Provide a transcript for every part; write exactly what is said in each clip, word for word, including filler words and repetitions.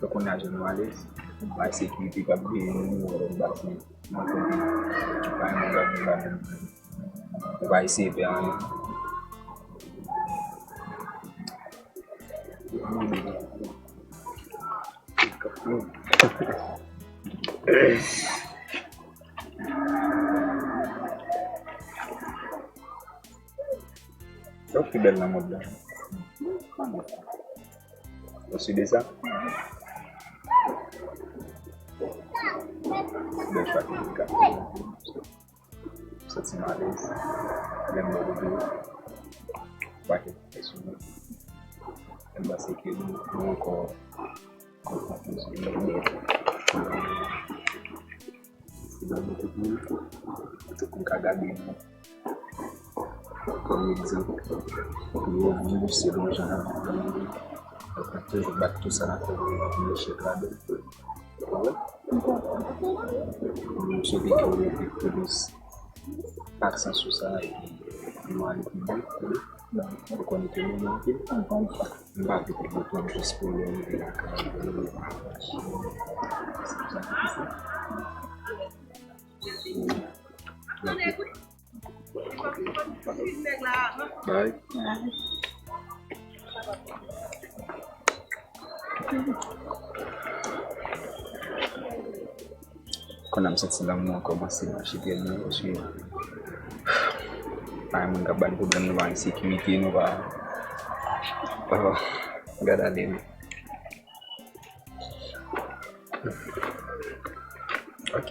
Donk, kounye a, jan nou alèz, bay sekirite k ap veye nou, nou wè lòt baz yo nan kote, pa yon moun k ap vin ba nou. Ou pa eseye fè anyen. Sa w ki bèl nan mòd la. Ou si de sa? Bèl chwa ki ka fè. Santi m alèz. Lè m wè kote yo. Pakèt fè sou mwen. Lè m panse ke nou, nou ankò. Ankò plis. Se nan nou tout moun. Tout moun ka gade nou. Kòm egzanp, pou yo viv selon jan n ap viv. Donk, n ap toujou bat tout sa n ap fè pou nou echèk ladan l. Ou konprann? M swete ke w mete plis aksan sou sa epi nou ale pi byen, tande? Ou konnen ke nou manke. M pa vle pou nou pran jis pou nou rive lakay, pou nou rive lakay. Se pou sa ki pou fè. Bye. Kounye a m santi lanmou an kòmanse mache trè byen, paske pa gen moun k ap ba n pwoblèm, nou pa gen sekirite, nou pa, oh, gad ale wi. Ok.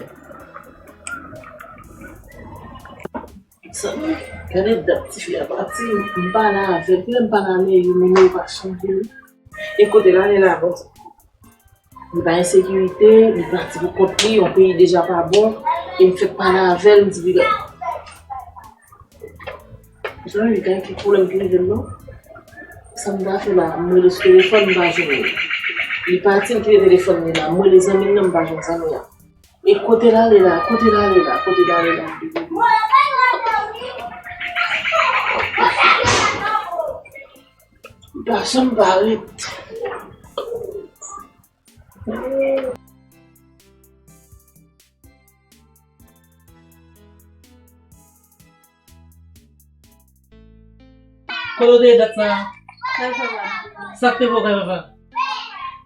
Gade dat tifi a pati, m pale avè l, kilè m pale avè l, men yo pa chanje. E kote l ale la konsa? Li pa ensekirite, li pati pou kont li, yon peyi deja pa bon, e m fèk pale avè l, m di li, gade. Jan li gen ki pwoblèm ki rive l non. Sa m ta fè la, m rele sou telefòn, m pa jwenn li. Li pati, m kite telefòn li la, m rele zanmi l nan, m pa jwenn zanmi an. E kote l ale la, kote l ale la, kote l ale la. Li pa janm parèt. Kote w te ye dat sa a? Sa k te fè w kay papa?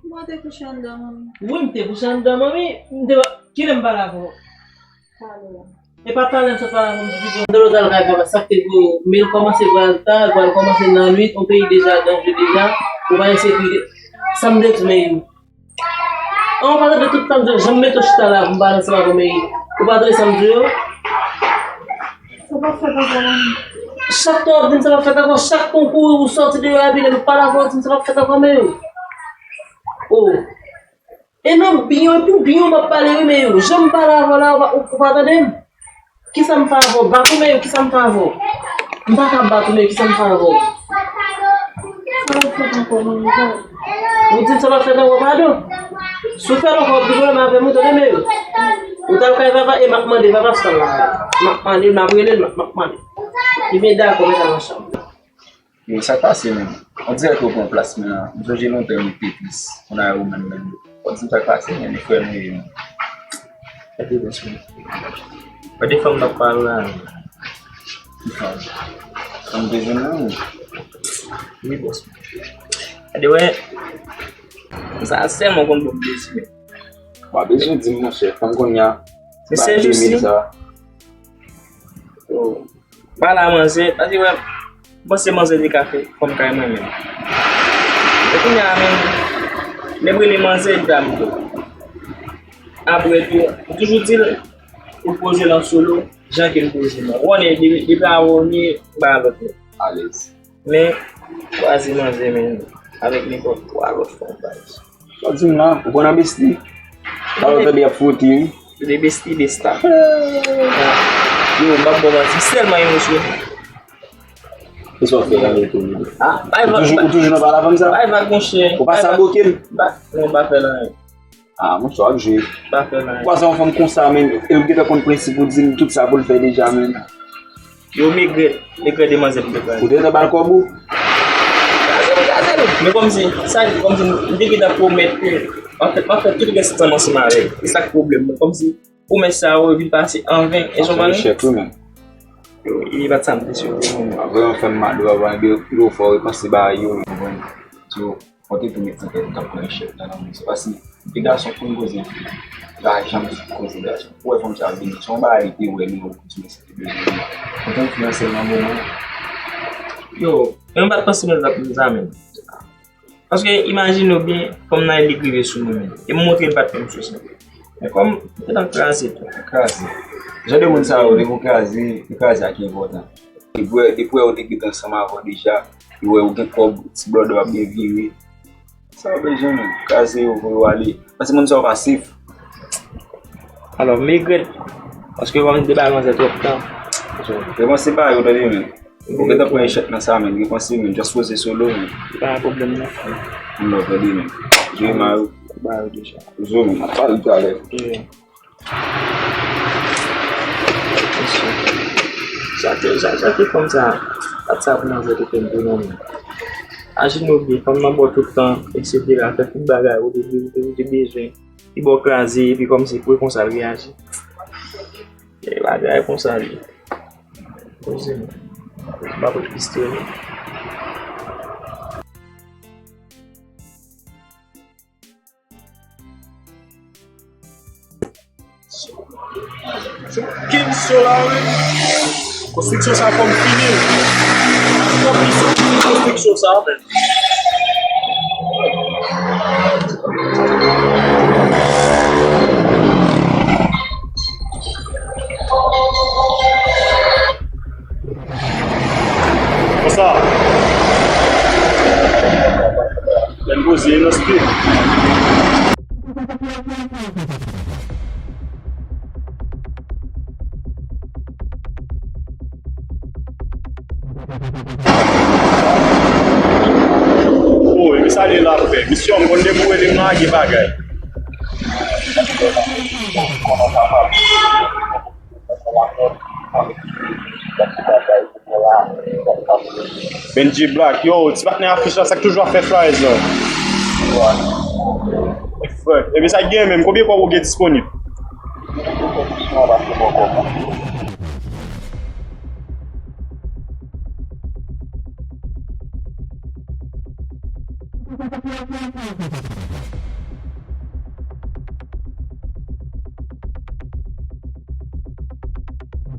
Mwen Te kouche anndan, manmi. Wi, m te kouche anndan, manmi. M te, kilè m pale avè w? Talè a. E pa talè m sot pale avè w, m di, m te lòt al kay papa, sa k te vre, men l kòmanse pral ta, pral kòmanse nan nwit, yon peyi deja danje deja, ou pa gen sekirite. Sa m te di, men, an, ou pa tande tout tan m di w, jan m mete w chita la, pou m pale ansanm avè w, men, ou pa tande sa m di w yo? Sa p ap fèt ankò, manmi. Chak tan w ap di m sa p ap fèt ankò, chak tan w kouri ou sòti deyò a, epi lè m pale avè w, ou di m sa p ap fèt ankò, men yo. Oh. E nan byen, epi byen m ap pale, wi, men yo. Jan m pale avè w la, ou pa, ou, ou pa tande m? Kisa m fè avè w? Bat ou, men yo, kisa m fè avè w? M pa ka bat ou, men yo, kisa m fè avè w? Sa p ap fèt ankò, manmi, padon. Ou di m sa p ap fèt ankò, padon? Si w fè l ankò, w ap gen pwoblèm avè m, ou tande, men yo. Ou t al kay papa, e m ap mande papa sa la. M ap mande, m ap rele l, m ap, m ap mande. Ebyen, dakò, mete nan chanm. Yo, sa k pase menm? On dirè ke w pran plas mwen an. M sonje lontan m te tris. Moun a yo menm menm. Fò di m sa k pase, men frè nou ye menm. Gade bòs mwen. Gade fanm m ap pale la. Ki fanm? Fanm te jwenn nan, wi. Wi, bòs mwen. Gade, wè. Sa sèlman konn ban m plezi, men. Pa bezwen di m, monchè. Fanm kounye a. Se sèl jou si. Yo. Pale a manzè, paske wè, m panse manzè te ka fè kòm kay mwen menm. E kounye a menm, lè m rele manzè, li pa vle. Apre tou, m toujou di l, ou poze l an solo, jan ke l poze l. Ou konnen, depi, depi avè w, ni ba lòt moun. Alèz. Men, kwaze manzè menm avèk nenpòt twa lòt fanm baz. Sa w di m la, ou konn an besti? Sa w tande y ap fwote, wi. Se de besti, besta. Yo, m p ap ba w manti, m tèlman emosyonè. Kisa w fè la, yo, Tony? Ah, bay vag. Ou toujou, ou toujou nan pale avè m sa? Bay vag, monchè. Ou pa sabote m? Bay, non, m pa fè l anyen. Ah, monchè, w ap jwe. M pa fè l anyen. Kwaze yon fanm konsa, menm, e ou gentan konn prensip ou di m tout sa pou l fè deja, menm. Yo, m regrèt, regrèt demanzè m te pran. Ou te gentan ba l kòb ou? Kraze l, kraze l. Men kòmsi, sa, kòmsi, m te gentan pwomèt ke, anfèt, m ap fè tout rès tan m ansanm avè l. E sa k pwoblèm mwen. Kòmsi, pwomès sa yo vin pase an ven. E sa w konnen? Echèk wi, menm. Yo, e pa t sa m te swete pou mwen. Apre yon fanm mal, yo, yo, yo fè w repanse bagay yo, menm, konprann. So, Fò w te tou met nan tèt ou t ap pran echèk nan lanmou. Se paske de gason konn koze anpil. Li pa janm koze gason. Ou wè fanm sa ap vini. Se yon bagay li te wè nan yon kout men se te bezwen li. Fò te enfliyanse l nan moman an. Yo, men m pa t panse mwen t ap vin sa menm. Paske imajine w byen, fanm nan li rive sou mwen menm. E m montre l pa t fè m sou sa. Men kòm m te nan kraze tou. Kraze. Jan de moun sa yo, depi w kraze, kraze a ki enpòtan. Depi w wè, depi w wè yo te gentan ansanm avè w deja, yo wè ou gen kòb, ti blòdè w ap byen vire. Sa w bezwen menm? Kraze yo, voye yo ale. Paske moun sa yo pa sef. Alò, m regrèt. Paske w pa vin debake manzè twòp tan. Repanse pa yo, tande menm. Ou gentan pran echèk nan sa menm, repanse menm, just poze solo menm. Pa gen pwoblèm non. Ann love, tande menm. Jere ma yo. Ba yo deja. Zo menm, ap pale talè. Sa ke, sa, sa ke fanm sa, pa t sa pou manzè te fè m tou non men. Imajine w byen, fanm nan bò tout tan, etsetera, fè tout bagay, ou te, ou te, ou te bezwen. Li ba w kraze, epi kòmsi pou e konsa l reyaji. E bagay konsa li. Koze m. M pa pot pistè non. Fucking show la, wi. Konstriksyon sa fò m fini l. Fò m fini konstriksyon sa, men. Konsa. Lè n poze nan speed. Oh, epi sa li la fè. Misyon m konn deboure li m lage bagay. Benji Black, yo, ti patnè afich la, sa k toujou ap fè flyers la. Frè, epi sa k gen menm, konbyen kòb ou gen disponib?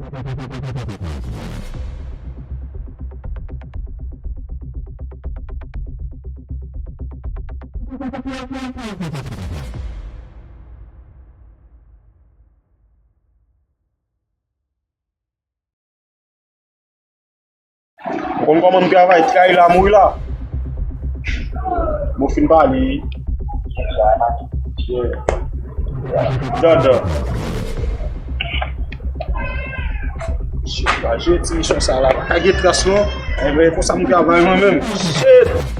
Ou konn kòman m travay, trayi la, mouri la. Mwen fin pale. Yeah. Dandan. Shit, pa jwe ti misyon sa la. Pa ka gen tras non. Enben, konsa m travay mwen menm. Shit.